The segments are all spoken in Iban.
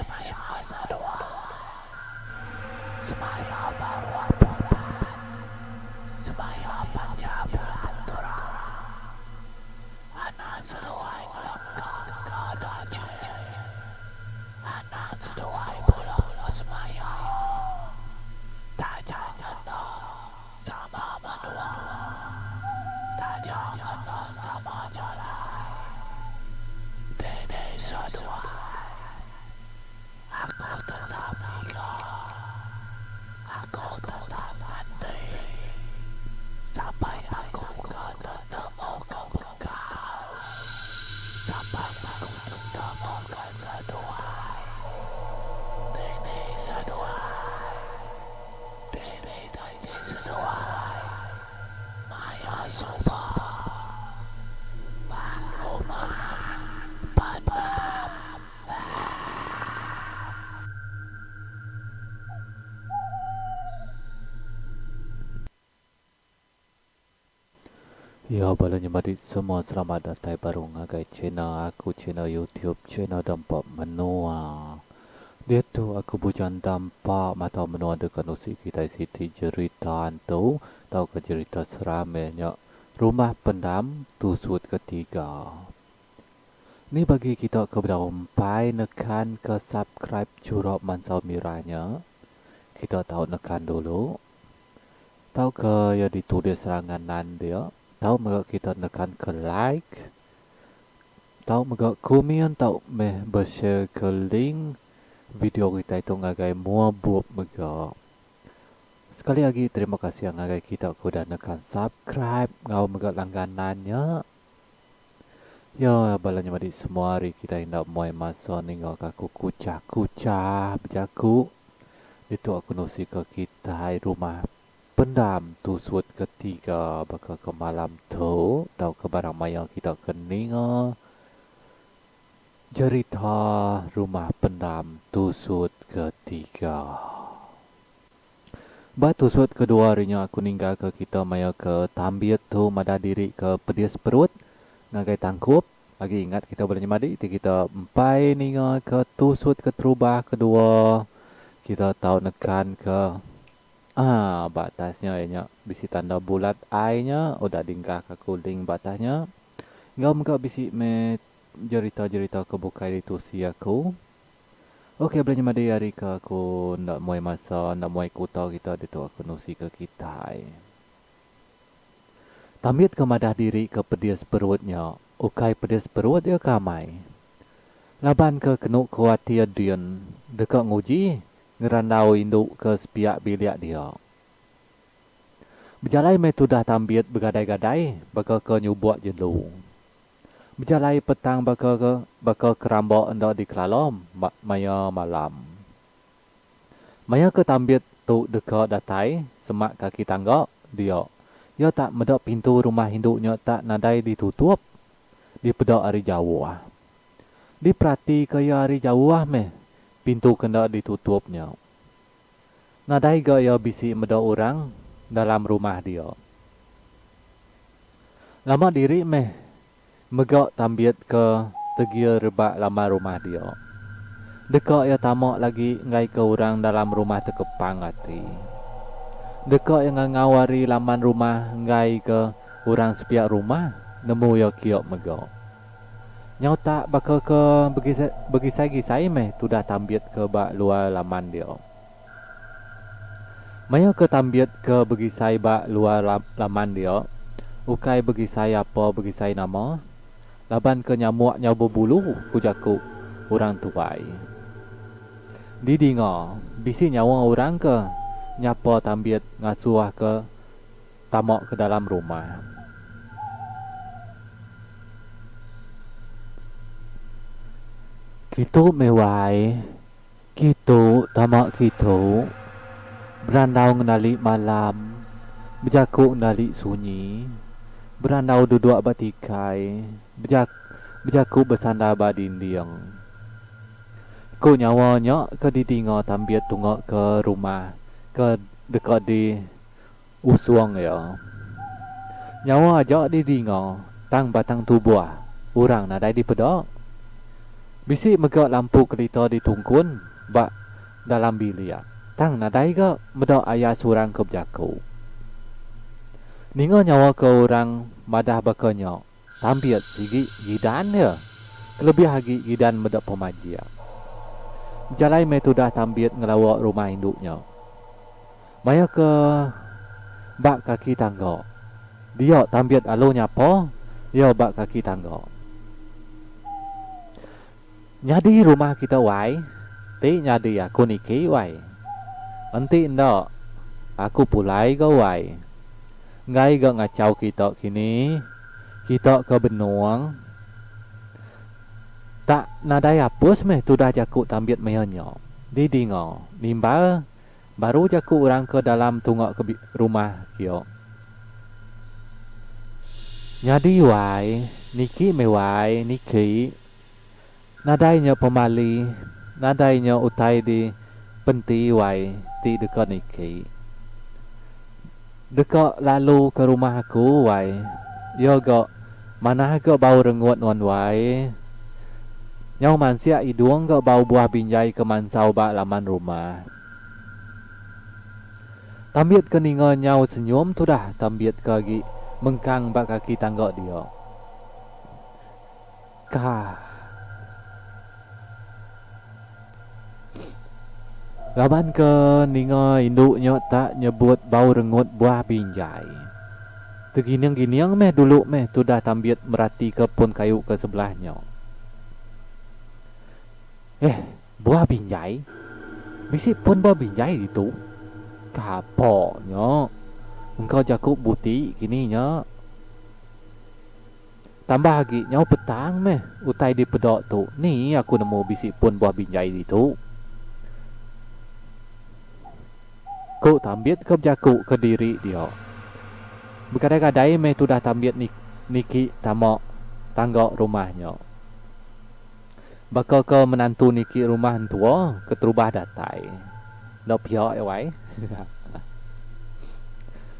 Semaya seduai. Semaya baruh bulan. Semaya panjai bulan terang. Anak seduai ngelengka ka daji. Anak seduai bula ke semaya. Taja enda sama menua. Taja enda sama jalai. Dini seduai. Aku tetap ngiga. Aku tetap nganti. Sampai aku ke tetemu ke bekal. Sampai aku tetemu ke seduai. Dini seduai. Dini danji seduai. Maya suba. Ba rumah pendam. Ya bala nyemadi semua selamat datai baru ngagai channel aku channel youtube channel Dampa Menua. Diatu aku bujang dampa matau menua deka nusi kitai siti jerita antu tauka jerita seram iya nya Rumah Pendam Tusut Ketiga. Ni bagi kita ke bedau empai nekan ke subscribe churok mansau mirah nya, kita tau nekan dulu. Tauka iya ditulis serangan nan dia, tau mega kita nekan ke like, tau mega komen tau meh beshare ke link video kitai tu ngagai mua bup mega. Sekali agi terima kasih ngagai kita ke udah nekan subscribe enggau mega langganan nya. Ya bala nya madi semua ari kitai enda muai masa ninga ka aku kuchah kuchah bejaku ditu aku nusi ka kitai rumah pendam tusut ketiga baka ke malam tu tauka barang maya kita ke ninga jerita rumah pendam tusut ketiga. Ba tusut kedua ari nya aku ninggalka kita maya ke tambit tu madah diri ke pedis perut ngagai tangkup. Agi ingat kita bala nyemadi ti kita empai ninga ke tusut keterubah kedua kita tau nekan ke aaa ba atas nya iya nya bisi tanda bulat ai nya udah dingkah ka aku link ba atas nya. Enggau mega bisi meh jerita-jerita ke bukai ditusi aku. Ok bela nyemadi ari ke aku enda muai masa enda muai kuta kita ditu aku nusi ke kitai. Tambit ke madah diri ke pedis perut nya ukai pedis perut iya ke amai. Laban ke kenu ko ati iya din deka nguji ngerandau indu ke sepiak bilik dia. Bejalai meh tudah Tambit begadai-gadai baka ke nyubok jelu. Bejalai petang baka ke baka keramba enda dikelala maya malam. Maya ke Tambit tu deka datai semak kaki tangga dia, iya tak meda pintu rumah indu nya tak nadai ditutup dipeda ari jauh. Diperatika iya ari jauh meh pintu ke enda ditutup nya. Nadai ga iya bisi meda orang dalam rumah dia. Lama diri meh mega tambit ke tegil rebak laman rumah dia. Deka iya tama lagi enggaika orang dalam rumah tekepang ati. Deka iya ngangau ari laman rumah enggaika orang sepiak rumah nemu iya kiok mega. Nyau tak baka ke begisai-gisai meh tudah tambit ke ba luar laman dia. Maya ke tambit ke begisai ba luar laman dia, ukai begisai apa begisai nama, laban ke nyamuk nyau bebulu ku jaku orang tuai. Didinga, bisi nyawa orang ke nyapa tambit ngasuh ke tama ke dalam rumah. Kitu meh wai, kitu tama kitu, berandau ngenali malam, bejaku ngenali sunyi, berandau duduk ba tikai, bejaku besandar ba dinding. Ku nyawa nya ke didinga tambit tunga ke rumah ke deka di. Usung iya. Nyawa aja didinga tang batang tubuh orang nadai dipeda. Bisi mega lampu kelita ditungkun ba dalam bilik tang nadai ga meda ayas orang ke bejaku. Ninga nyawa ke orang madah baka nya, Tambit sigi gidan iya kelebih agi gidan meda pemajik. Bejalai meh tudah Tambit ngelawa rumah indu nya. Maya ke ba kaki tangga dia Tambit alu nyapa iya ba kaki tangga. Nyadi rumah kita wai, ti nyadi aku niki wai. Enti enda, aku pulai ga wai. Enggai ga ngachau kita kini, kita ke benung. Tak nadai apus meh tudah jaku Tambit maya nya. Didinga, nimbal baru jaku orang ke dalam tunga ke rumah kia. Nyadi wai, niki meh wai, niki. Nadai nya pemali, nadai nya utai di penti wai ti deka niki. Deka lalu ke rumah aku wai, iya ga manah ga bau rengut nuan wai. Nyau mansik idung ga bau buah binjai ke mansau ba laman rumah. Tambit ke ninga nyau senyum tudah tambit ke agi mengkang ba kaki tangga dia. Ka. Laban ke ninga indu nya tak nyebut bau rengut buah binjai. Tegining-gining meh dulu meh tudah Tambit meratika pun kayu ke sebelah nya. Eh, buah binjai? Bisi pun buah binjai ditu? Kapa nya. Engka jaku buti kini nya. Tambah agi nyau petang meh utai dipeda tu ni aku nemu bisi pun buah binjai ditu. Ku Tambit ke bejaku kediri dia. Begadai-gadai meh tudah Tambit niki tama tangga rumah nya. Baka ke menantu niki rumah entua keterubah datai. Enda pia iya wai.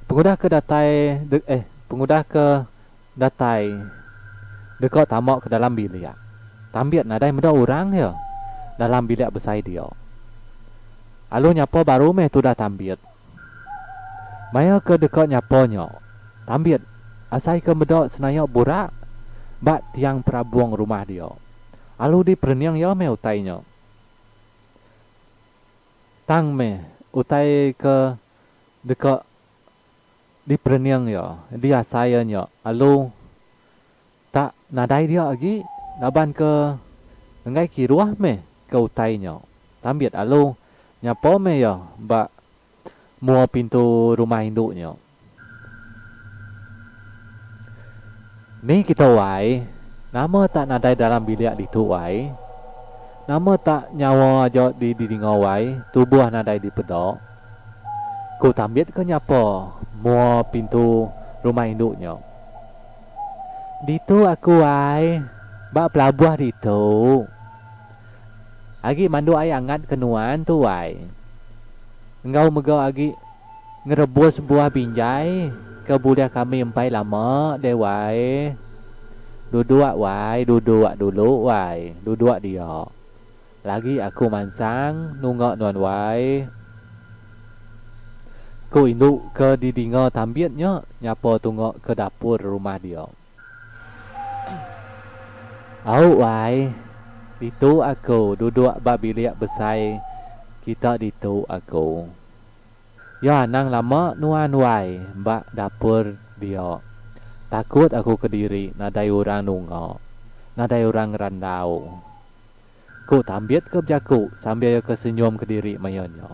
Pengudah ke datai eh pengudah ke Datai deka tama ke dalam bilik. Tambit nadai meda orang iya dalam bilik besai dia. Alu nyapa baru meh tudah Tambit. Maya ke deka nyapa nya, Tambit asai ke meda senaya burak ba tiang perabung rumah dia. Alu diperening iya meh utai nya. Tang meh utai ke deka Diperening iya, diasai iya nya alu tak nadai dia agi laban ke enggai kiruh meh ke utai nya. Tambit alu nyapa meh iya ba mua pintu rumah indu nya. Ni kita wai, nama tak nadai dalam bilik ditu wai? Nama tak nyawa aja di didinga wai, tubuh nadai dipeda? Ku Tambit ke nyapa mua pintu rumah indu nya. Ditu aku ai, ba pelabuh ditu. Agi manduk ai angat ke nuan tu ai. Enggau mega agi ngerebus buah binjai ke bulih kami empai lama deh wai. Duduk wai, duduk dulu wai, duduk dia. Lagi aku mansang nunga nuan wai. Ku indu ke didinga Tambit nya nyapa tunga ke dapur rumah dia. Au wai, ditu aku duduk ba bilik besai kita ditu aku. Ya anang lama nuan wai ba dapur dia. Takut aku kediri nadai orang nunga, nadai orang ngerandau. Ku Tambit ke bejaku sambil iya ke senyum kediri maya nya.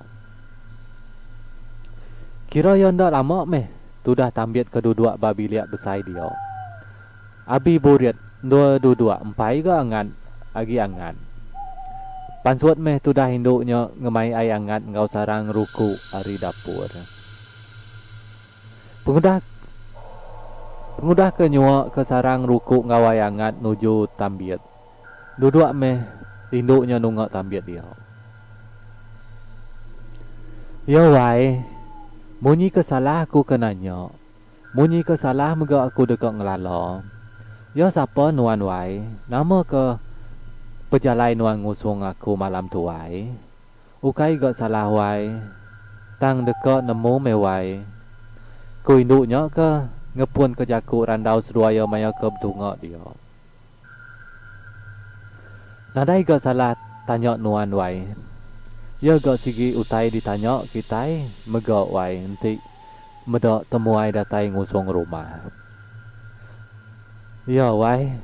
Kira iya enda lama meh tudah Tambit ke duduk ba bilik besai dia. Abi burit endur duduk empai ga angat agi angat. Pansut meh tudah indu nya ngemai ai angat enggau sarang ruku ari dapur. Pengudah pengudah ke nyua ke sarang ruku enggau ai angat nuju Tambit. Duduk meh indu nya nunga Tambit dia. Ya wai, munyi ke salah aku ke nanya. Munyi ke salah mega aku deka ngelala. Ya sapa nuan wai, nama ke. Pejalai nuan ngusung aku malam tu wai. Ukai ga salah wai. Tang deka nemu meh wai. Ku indu nya ke ngepunka jaku randau seduai iya maya ke betunga dia. Nadai ga salah tanya nuan wai. Iya ga sigi utai ditanya kitai mega wai enti meda temuai datai ngusung rumah. Iya wai.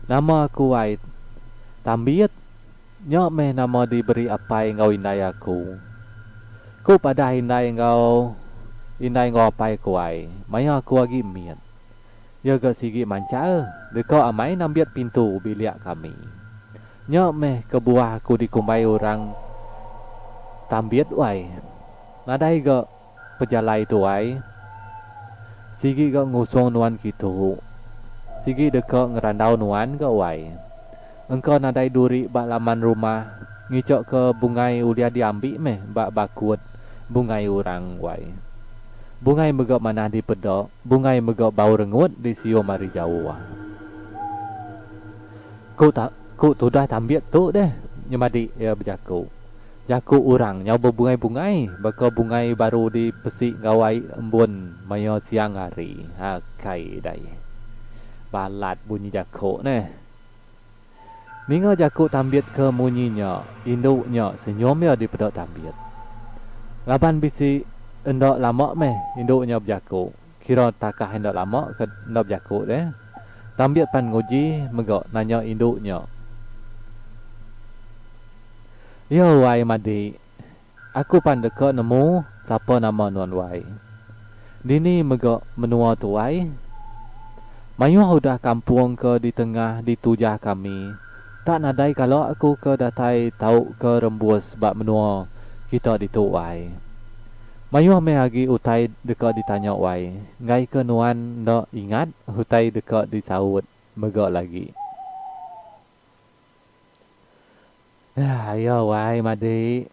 Nama aku wai Tambit. Nya meh nama diberi apai enggau indai aku. Ku padah indai enggau indai enggau apai ku wai maya aku agi mit. Iya ga sigi manchal deka amai nambit pintu bilik kami. Nya meh kebuah aku dikumbai orang Tambit wai. Nadai ga. Pejalai tu ai. Sigi ga ngusung nuan kitu. Sigi deka ngerandau nuan ga wai. Engka nadai duri ba laman rumah ngicha ke bungai ulih diambi meh ba bakut bungai orang wai. Bungai mega manah dipeda, bungai mega bau rengut disium ari jauh. Ku ta ku tudah tambit tu deh nyemadi iya bejaku. Jaku orang nyau bebungai-bungai baka bungai baru dipesi enggau ai embun maya siang hari. Akai dai. Balat bunyi jaku neh. Ninga jaku Tambit ke munyi nya, indu nya senyum iya dipeda Tambit. Laban bisi enda lama meh indu nya bejaku. Kira takah enda lama ke enda bejaku deh. Tambit pan nguji mega nanya indu nya. Iya wai madi. Aku pan deka nemu sapa nama nuan wai. Dini mega menua tu wai. Mayuh udah kampung ke ditengah ditujah kami. Tak nadai kala aku ke datai tauka rembus ba menua kita ditu wai. Mayuh meh agi utai deka ditanya wai. Enggaika nuan enda ingat utai deka disaut mega lagi. Iya wai madi.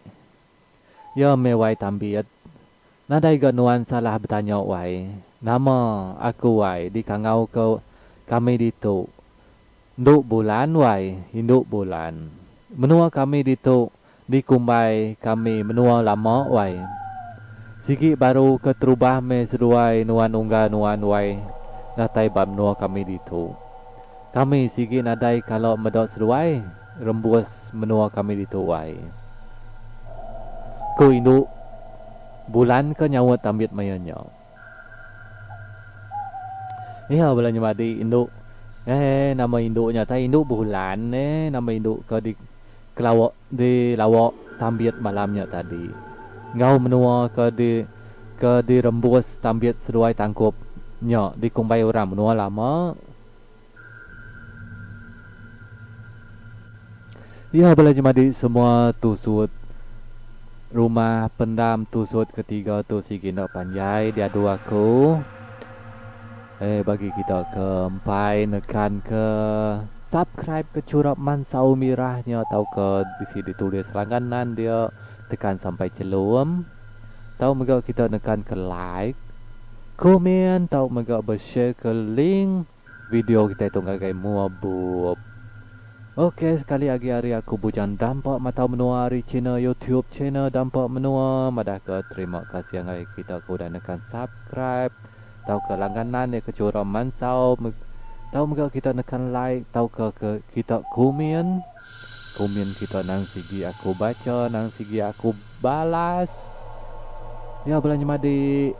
Iya meh wai tambit. Nadai ga nuan salah betanya wai. Nama aku wai dikangau ke kami ditu. Endu bulan wai, indu bulan. Menua kami ditu dikumbai kami menua lama wai. Sigi baru ke terubah meh seduai nuan unggal nuan wai datai ba menua kami ditu. Kami sigi nadai kala meda seduai rembus menua kami ditu wai. Ku indu bulan ke nyaut tambit maya nya. Iya bala nyemadi indu eh nama indu nya tai indu bulan eh nama indu ke di kelawa di lawa tambit malam nya tadi. Enggau menua ke di ke dirembus tambit seduai tangkup nya dikumbai orang menua lama. Iya bala nyemadi semua tusut rumah pendam tusut ketiga tu sigi enda panjai diadu aku. Eh bagi kita ke empai nekan ke subscribe ke churap mansau mirah nya tauka bisi ditulis langganan dia tekan sampai chelum. Tau mega kita nekan ke like, komen tau mega be-share ke link video kitai tu ngagai mua bup. Ok sekali agi ari aku Bujang Dampa Matau Menua ari channel YouTube channel Dampa Menua madah ke terima kasih ngagai kita ke udah nekan subscribe tauka langganan iya ke chura mansau tau mega kita nekan like tauka ke kita komen. Komen kita nang sigi aku bacha nang sigi aku balas. Ya bala nyemadi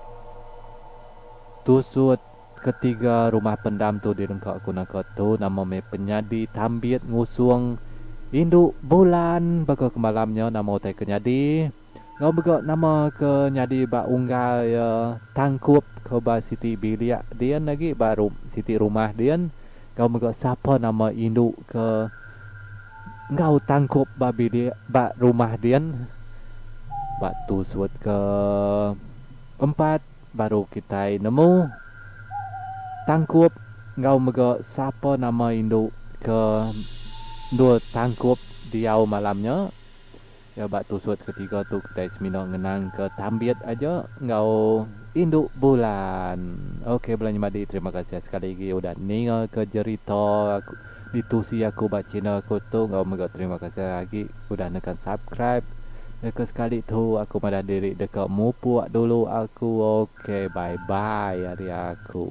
tusut ketiga rumah pendam tu direngka aku naka tu nama meh penyadi tambit ngusung indu bulan baka ke malam nya nama utai ke nyadi enggau mega nama ke nyadi ba unggal iya tangkup ke ba siti bilik din agi ba siti rumah din. Enggau mega sapa nama indu ke enggau tangkup ba bilik ba rumah din ba tusut ke empat baru kitai nemu tangkup enggau mega sapa nama indu ke endur tangkup diau malam nya. Ya ba tusut ketiga tu kitai semina ngenang ke tambit aja enggau indu bulan. Ok bala nyemadi terima kasih sekali agi udah ninga ke jerita aku. Ditusi aku ba channel aku tu enggau mega terima kasih agi udah nekan subscribe. Deka sekali tu aku madah diri deka mupuk dulu aku ok bye bye ari aku.